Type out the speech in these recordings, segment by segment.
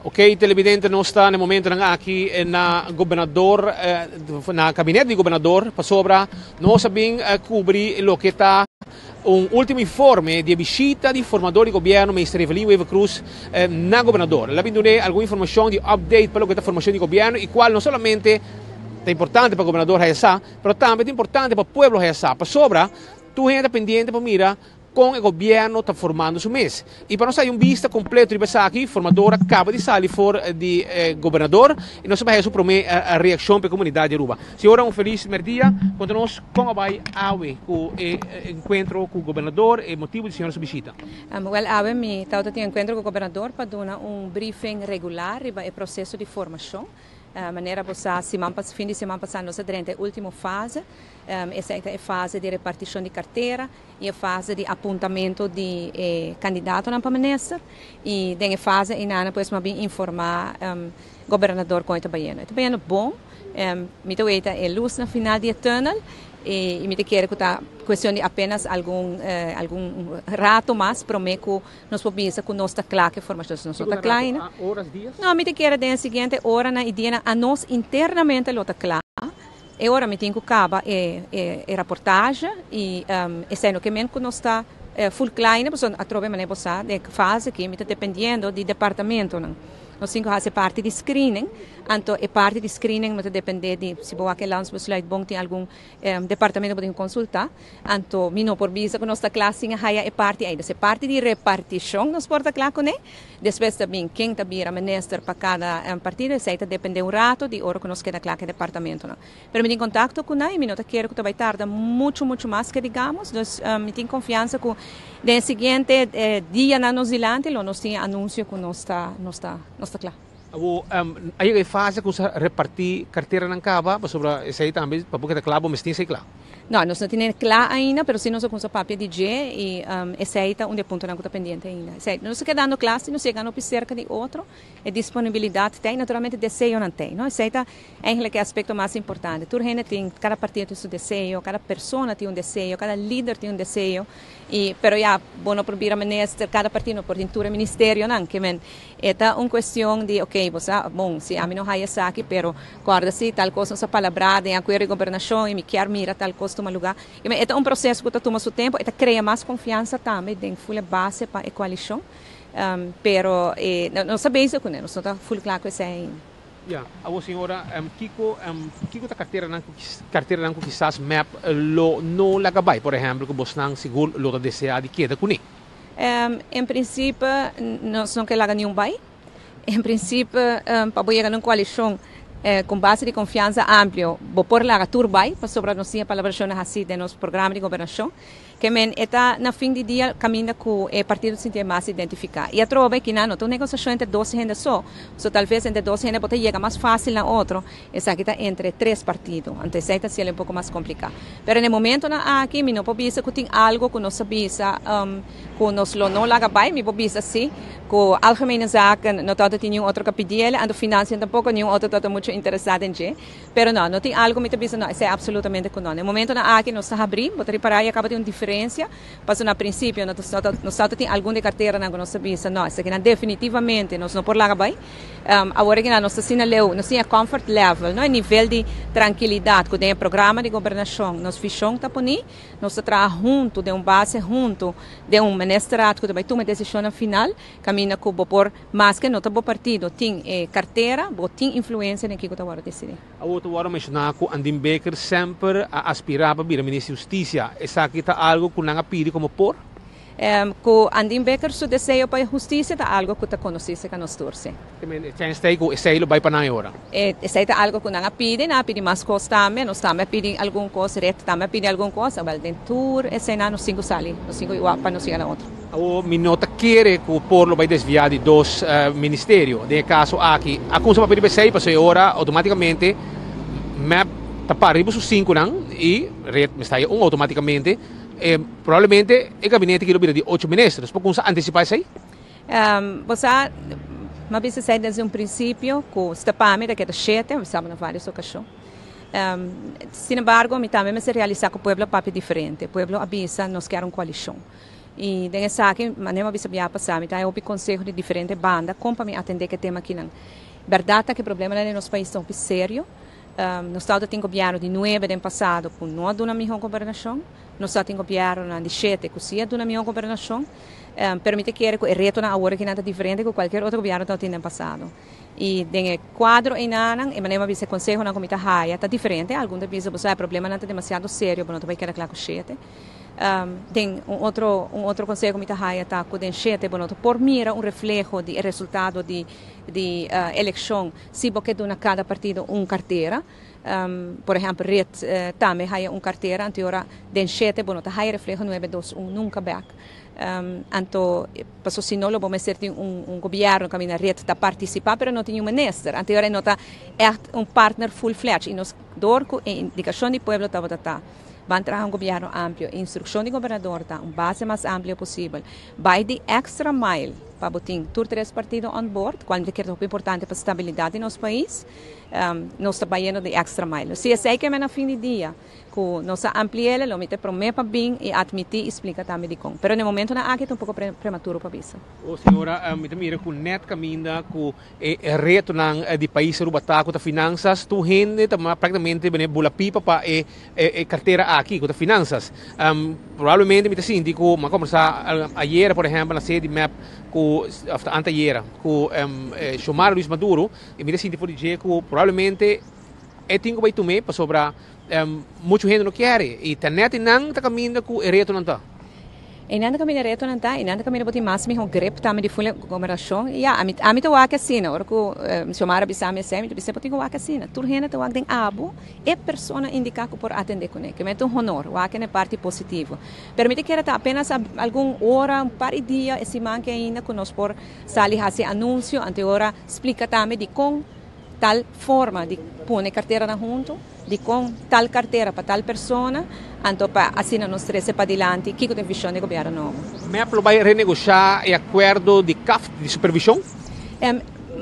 Ok, televidente, nos ta na e momentonan aki na gobernador, na kabinet di gobernador, pasobra nos a bin kubri loke ta un ultimo informe di e bishita di formador di gobierno, Minister Evelyn Wever-Croes, na gobernador. El a bin dun'é algun informashon di update pa loke ta formashon di gobierno i kual no solamente ta importante pa gobernador haya sa, pero tambe ta importante pa pueblo haya sa, pasobra tur hende ta pendiente pa mira Kon e gobièrnu ta formando su mes. I pa nos haya un bista kompleto riba esaki, formador a kaba di sali for di e gobernador i nos a bai haya su promé reakshon pa e komunidat di Aruba. Señora, un felis merdia. Konta nos kon a bai awe ku e enkuentro ku gobernador, e motibu di señora su bishita. Wèl, awe mi tabata tin enkuentro ku gobernador pa duna un briefing regular riba e proseso di formashon. Manera bo sa, siman pas, fin di siman pasá nos a drenta e último fase. Esei ta e fase di repartishon di kartera. I e fase di apuntamento di e kandidatonan pa minister i den e fase einan pues mi a bin informá gobernador kon e ta bayendo. E ta bayendo bon, mi ta weta e lus na final di e tunnel i mi ta kere ku ta kuestion di apenas algun algun rato mas promé ku nos por bisa ku nos ta kla ku e formashon. Si nos no ta kla ainda, no mi ta kere den e siguiente oranan i dianan anos internamente lo ta kla. E ora mi tin ku kaba e e raportahe i esei no ke men ku nos ta full klaine pasobra atrobe manera bo sa den e fase aki mi ta dependiendo di departamentonan. Nos tin ku hasi e parti di screening, anto e parti di screening no ta depende di si bo wak e landsbesluit bon tin algun departamento bo tin ku konsulta, anto mi no por bisa ku nos ta kla sin a haya e parti ei. Dus e parti di repartishon nos por ta kla kuné. Despues ta bin ken ta bira minister pa kada partido, esei ta depende un rato di ora ku nos keda kla ku e departamentonan. Pero mi tin kontakto ku nan i mi no ta kere ku ta bai tarda muchu muchu mas ke digamos, dus mi tin konfiansa ku den e siguiente dianan nos dilanti lo nos tin e anunsio ku nos ta nos ta nos ta kla. Awor, a yega e fase ku sa repartí karteranan kaba pasobra esei tambe pa bo keda kla bo mester tin esei kla. No, nos no tene kla ainda, pero si nos a kumsa papia di dje i esei ta un di e puntonan ku ta pendiente ainda. Esei, nos ta kedando kla si nos yega hopi serka di otro, e disponibilidat ta ei, naturalmente deseonan ta ei, no? Esei ta eigenlijk e aspekto mas importante. Tur hende tin, kada partido tin su deseo, kada persona tin un deseo, kada lider tin un deseo, i pero ya, bo no por bira minister, kada partido no por tin tur e ministerionan, ke men e ta un kuestion di, ok, bo sa, bon, si ami no haya esaki, pero Corda si tal cos nos a palabrá den acuerdo di gobernacion y mi kier mira tal cos tuma lugar. E ta un proceso cu ta tuma su tempo, e ta crea mas confiansa tambe den full e base pa e coalicion, pero nos ta bezig cune, nos no ta full cla cu esey ainda. Ya, awor señora, kico kico ta carteranan cu carteranan cu kisas mep lo no laga bay, por ehempel cu bosnan sigur lo ta desea di keda cune? En principe nos no ke laga niun bay. En principe, pa bo yega na un coalicion con base di confianza amplio, bo por laga tur bay, pasobra nos tin e palabracionnan haci den nos programa di gobernacion. Ke men e ta na fin di dia caminda cu e partido ta sinti e mas identifica. Y atrobe kinan no ta un negociacion entre dos hende so, so tal vez entre dos hende bo ta yega mas facil na otro, esaki ta entre tres partido, anto esey ta haciel un poco mas complica. Pero na e momentonan aki mi no por bisa cu tin algo cu nos a bisa cu nos lo no laga bay, mi por bisa si cu Algemene Zaken no tabata tin niun otro cu a pidi el, anto Financiën tampoco niun otro tabata mucho interesa den dje. Pero no, no tin algo mi ta bisa no, esey absolutamente cu no. Na e momentonan aki nos ta habri, bo ta ripara ya caba tin un diferencia, pasobra na principio nos tabata tin algun di e carteranan cu nos ta bisa no, esakinan definitivamente nos no por laga bay. Awor aki nos ta asina leu, nos tin e comfort level, no, e nivel di trankilidat ku den e programa di gobernashon nos vishon ta poni. Nos ta traha huntu den un base huntu den un ministerraad ku ta bai tuma e desishonnan final, kaminda ku bo por, maske no ta bo partido tin e kartera, bo tin influensia den kiko ta wòrdu disidí. Awor ta wòrdu menshoná ku Andin Baker semper a aspirá pa bira minister di hustisia. Esaki ta algu ku nan a pidi komo por? Ku Andin Bikker su deseo pa e hustisia ta algo ku ta konosí serka nos tur, sí. E chèns ta ei ku esei lo bai pa nan e ora. Esei ta algo ku nan a pidi, nan a pidi mas kos tambe, nos tambe a pidi algun kos, red tambe a pidi algun kos, awèl den tur eseinan nos tin ku sali, nos tin ku wak pa nos yega na otro. Awor mi no ta kere ku por lo bai desviá di dos ministerio, den e kaso aki a kumsa papia riba esei, pasobra e ora outomátikamente mep ta para riba su sinkunan i red mester haya un outomátikamente. E probablemente e gabinete ki lo bira di ocho minister. Nos por kumsa antisipá esei? Bo sa, mi a bisa esei desde un prinsipio ku sta pa mi ta keda shete, mi sa na vários okashon. Sin embargo, mi tambe mester realisá ku pueblo a papia diferente. Pueblo a bisa nos kier un koalishon. I den esaki, manera mi a bisa bia pasá, mi ta haña hopi konseho di diferente banda kon pa mi atendé ku e tema akinan. Bèrdat ta ku e problemanan den nos pais ta hopi serio. Nos tabata tin gobièrnu di nuebe den pasado ku no a duna mihó gobernashon. Nos ta tin gobièrnunan di shete ku sí a duna mihó gobernashon. Pero mi ta kere ku e retonan awor akinan ta diferente ku kualkier otro gobièrnu tabatin den pasado. I den e kuadro einanan, e manera mi a bisa e konsehonan ku mi ta haya ta diferente. Algun ta bisa, bo sa e problemanan ta demasiado serio, bo no ta bai keda kla ku shete. Den un otro un otro conseho mi ta haya ta cu den shete bo no ta por mira un refleho di e resultado di di eleccion si bo ke duna cada partido un cartera. Por ehempel red tambe haya un cartera anto ora den shete bo no ta haya refleho nuebe dos un nunca bek. Anto paso si no lo bo mester tin un un gobierno caminda red ta participa pero no tin un minister anto ora e no ta echt un partner full fledged y nos door cu e indicacion di pueblo tabata ta. Ban traha un gobièrnu amplio. E instrukshon di gobernador ta un base mas amplio posibel. Bai di extra mile pa bo tin tur tres partido on board, kual mi ta kere ta hopi importante pa stabilidat di nos pais. Nos ta bayendo di extra mile. Si esei ke men na fin di dia ku nos a ampli'el, lo mi ta e promé pa bin i atmití i splika tambe dikon. Pero na e momentonan aki ta un poko prematuro pa bisa. O señora, mi ta mira ku nèt kaminda ku E retonan di pais Aruba ta cu ta finanzas, tur hende ta practicamente bene bula pipa pa e cartera aki cu ta finanzas. Probablemente mi ta sinti cu mi a conversa ayera por ehempel na sede di mep cu of ta anteayera cu Xiomara Luis Maduro y mi ta sinti for di dje cu probablemente e tin cu bay tume pasobra mucho hende no kier y ta net nan ta caminda cu e retonan ta. Einan ta caminda retonan ta, einan ta caminda bo tin mas miho grip tambe di ful gobernacion. Y ya, ami, ami ta wak asina, ora cu Xiomara bisa mi esey, mi ta bisa bo tin cu wak asina. Tur hende ta wak den abo, e persona indica cu por atende cune. Ke mete un honor, wak na e parti positivo. Pero mi ta kere ta apenas algun ora, un par di dia, e siman ke ainda cu nos por sali haci anuncio, ante ora splica tambe dicon tal forma di pone carteranan hunto. Dikon tal kartera pa tal persona, anto pa asina nos trese padilanti kiko ta e vishon di gobièrnu nobo. Mep lo bai renegoshá e akuerdo di CAft di supervishon?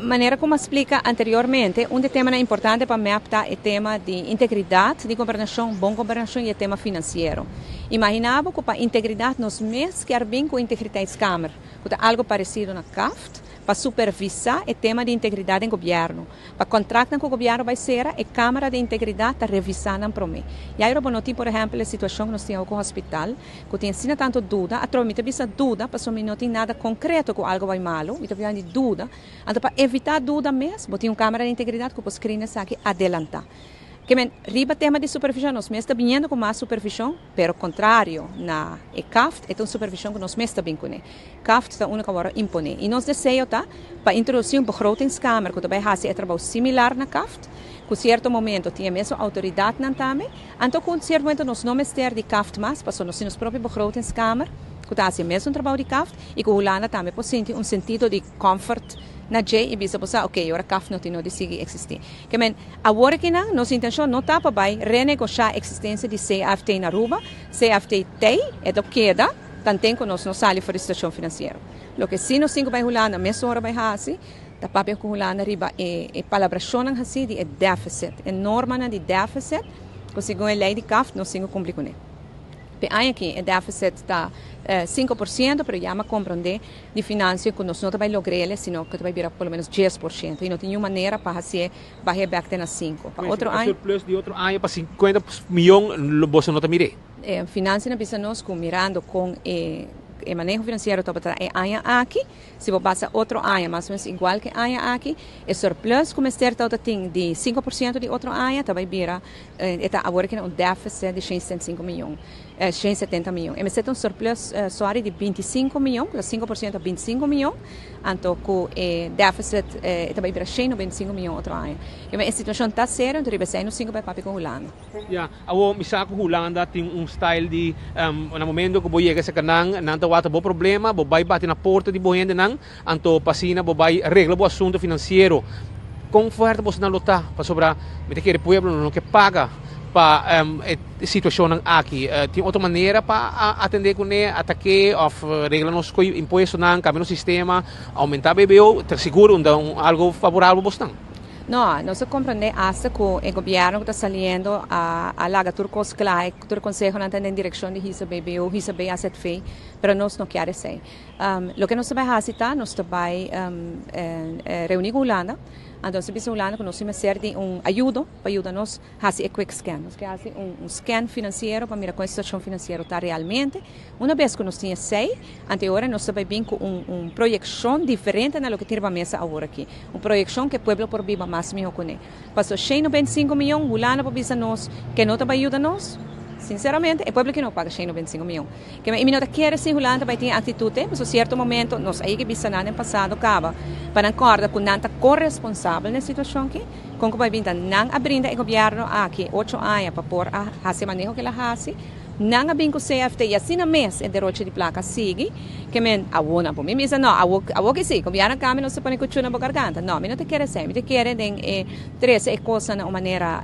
Manera ku mi a splika anteriormente, un di e temanan importante pa mep ta e tema di integridat di gobernashon, bon gobernashon i e tema finansiero. Imaginá bo ku pa integridat nos mes kier bin ku Integriteitskamer, ku ta algu paresido na CAft, pa supervisá e tema di integridat den gobièrnu. Pa kontraktnan ku gobièrnu bai sera, e Kámara di Integridat ta revisá nan promé. Jairo, bo no tin por ehèmpel e situashon ku nos tin awe ku hospital, ku tin asina tantu duda. Atrobe mi ta bisa duda pasobra mi no tin nada konkreto ku algu bai malu, mi ta papia di duda. Anto pa evitá duda mes, bo tin un Kámara di Integridat ku por skrin esaki adelantá. Ke men, riba tema di supervishon nos mes ta biniendo ku mas supervishon, pero kontrario na e CAft, e ta un supervishon ku nos mes ta bin kuné. CAft ta unu ku a wòrdu imponé. I nos deseo ta pa introdusí un begrotingskamer ku ta bai hasi e trabou similar na CAft, ku sierto momento tin e mesun outoridatnan tambe. Anto ku un sierto momento nos no mester di CAft mas, pasobra nos tin nos propio begrotingskamer ku ta hasi e mesun trabou di CAft i ku Hulanda tambe por sinti un sentido di comfort na dje i bisa bo sa, oke, ora CAft no tin no di sigui eksistí. Ke men, awor akinan nos intenshon no ta pa bai renegoshá eksistensia di CAFT na Aruba. CAFT tei, e ta keda tanten ku nos no sali for di situashon finansiero. Loke si nos tin ku bai Hulanda mesora bai hasi, ta papia ku Hulanda riba e e palabrashonnan hasi di e deficit, e normanan di deficit ku segun e lei di CAFT nos tin ku kumpli kuné. P'e aña aki e deficit ta 5%, pero ya mi a komprondé di financia cu nos no ta bay logrele sino cu ta bay bira por lo menos 10% y no tin niun manera pa hacié bah'é bek te na 5. Pa otro aña. E surplus di otro aña pa 50 miyon lo boso no ta mir'é. E financia na bisa nos cu mirando con e e maneho financiero tabata e aña aki, si bo pasa otro aña mas o menos igual cu e aña aki, e surplus cu mester tabata tin di 5% di otro aña ta bay bira e ta awor aki na un deficit di 175 miyon. 170 miyon. E mester ta un surplus sorry di 25 miyon, ku ta 5% 25 miyon, anto ku e deficit e ta bai bira 195 miyon otro aña. E situashon ta serio, anto riba esei nos tin ku bai papia ku Hulanda. Ya, awor mi sa ku Hulanda tin un style di na momento ku bo yega serka nan, nan ta wak bo problema, bo bai bati na porta di bo hendenan, anto pa asina bo bai regla bo asunto finansiero. Kon fuerte bosonan lo ta? Pasobra mi ta kere pueblo no ke paga pa e situacionnan aki. Tin otro manera pa atende cune, atake of regla nos cu impuestonan, cambia nos sistema, aumenta BBO, ta sigur un ta algo favorabel pa bosnan? No, nos a comprende hasta cu e gobierno cu ta saliendo a laga tur cos cla, tur consehonan ta den direccion di hisa BBO, hisa BAZV. Pero nos no kier esey. Loke nos ta bay haci ta, nos ta bay reuni cu Hulanda, anto nos ta bisa Hulanda cu nos tin mester di un ayudo pa yuda nos haci e quick scan. Nos kier haci un scan financiero pa mira con e situacion financiero ta realmente. Una bes cu nos tin esey, anto e ora nos ta bay bin cu un proyeccion diferente na loke tin riba mesa awor aki. Un proyeccion cu e pueblo por biba mas miho cune. Paso 195 miyon, Hulanda por bisa nos ke no ta bai yuda nos? Sinceramente, e pueblo aki no paga 195 miyon. Ke men, i mi no ta kere si Hulanda bai tin e actitud ei, paso cierto momento nos a yega bisa nan den pasado caba pa nan corda cu nan ta coresponsabel na e situacion aki. Con cu bai bin ta nan a brinda e gobierno aki ocho aña pa por a haci e maneho cu el a haci. Nan a bin ku CFT i asina mes e deroche di plaka a sigui. Ke men, Awo nan por mi bisa no, awo, awo ke si, gobièrnu a kambia nos ta pone kuchu na bo garganta. No, mi no ta kere esei. Mi ta kere den e trese e kosnan na un manera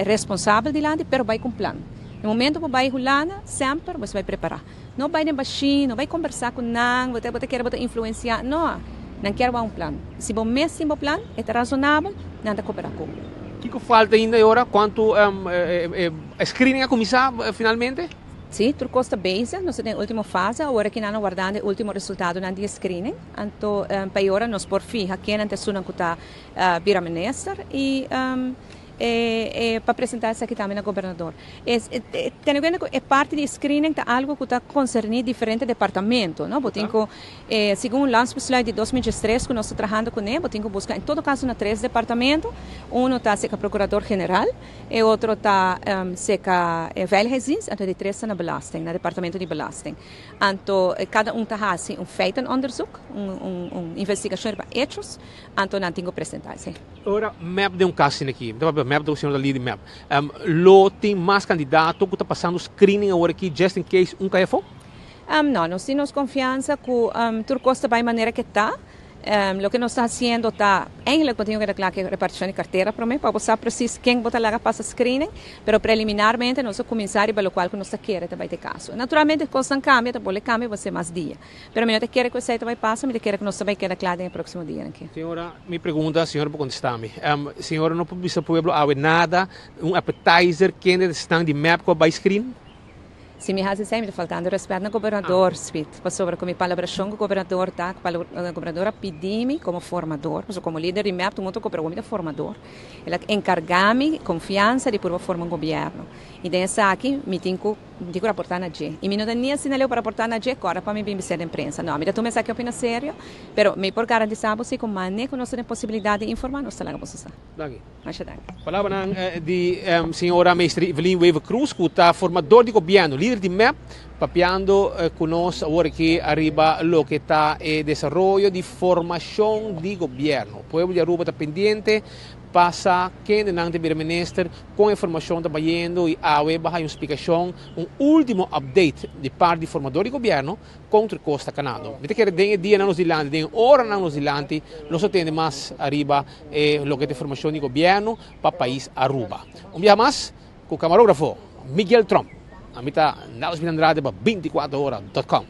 responsabel dilanti, pero bai ku un plan. E momento bo bai Hulanda, semper bo bai prepará. No bai den bashí, no bai kombersá ku nan, bo ta bo ta kere bo ta influensiá. No, nan kier wak un plan. Si bo mes tin bo plan, e ta rasonabel, nan ta koperá ku bo. Kiko falta ainda e ora? Kuantu e screening a kuminsá finalmente? Sí, tur kos ta bezig. Nos ta den último fase. Awor aki nan a wardando e último resultadonan di e screening. Anto pa e ora nos por fiha kennan ta esunnan ku ta bira minister i E pa presenta esaki tambe na gobernador. E tene kuenta ku e parti di screening ta algo ku ta konserní diferente departamento, no? Bo tin ku, segun Landsbesluit di 2013 ku nos ta trahando kuné, bo tin ku buska en todo kaso na tres departamento. Uno ta serka Prokurador General, e otro ta serka Veiligheidsdienst, anto di tres ta na Belasting, na departamento di Belasting. Anto kada un ta hasi un feitenonderzoek, un investigashon riba hechos, anto nan tin ku presenta esei. Ora mep den un cas asina aki, mi ta papia mep ta señor ta lider di mep, lo tin mas candidato cu ta pasando screening awor aki just in case un cay afo? No, nos tin nos confiansa cu tur cos ta bay manera ke ta. Loke nos ta haciendo ta, eigenlijk bo tin cu keda cla cu e reparticion di cartera prome pa bo sa precies ken bo ta laga pasa screening, pero preliminarmente nos a cuminsa riba locual cu nos ta kere ta bay ta e caso. Naturalmente cosnan cambia, ta bole cambia bo haci mas dia. Pero mi no ta kere ku esei ta bai pasa, mi ta kere ku nos ta bai keda kla den e próksimo dianan aki. Señora, mi pregunta, señora por kontestá mi. Señora no por bisa pueblo awe nada, un appetizer, kende ta esnan di mep ku a bai screen? Si mi hasi esei mi ta faltando rèspèt na gobernador, Smith, pasobra ku mi palabrashon ku gobernador ta, ku gobernador a pidi mi komo formador, pasobra komo lider di mep tur mundo ta koperá, mi ta formador, el a enkargá mi konfiansa di purba forma un gobièrnu i den esaki mi tin ku Mi tin ku raportá na dje. I mi no ta ni asina leu pa raportá na dje, kòrda pa mi bin bis'é den prensa. No, mi ta tuma esaki hopi na serio, pero mi por garantisá bo si ku manera ku nos ta den posibilidat di informá, nos ta laga boso sa. Danki. Masha danki. Palabranan di señora Meester Evelyn Wever-Croes, ku ta formador di gobièrnu, lider di mep, papiando ku nos awor aki ariba loke ta e desaroyo di formashon di gobièrnu. Pueblo di Aruba ta pendiente pa sa kendenan ta bira minister, Kon e formashon ta bayendo i awe bo a haña un splikashon, un último update di parti di formador di gobièrnu kon tur kos ta kanando. Mi ta kere den e dianan nos dilanti, den e oranan nos dilanti nos lo tende mas ariba e loke ta e formashon di gobièrnu pa pais Aruba. Un biaha mas ku kamarógrafo Miguel Tromp, ami ta Nelsmin Andrade pa 24 ora dot com.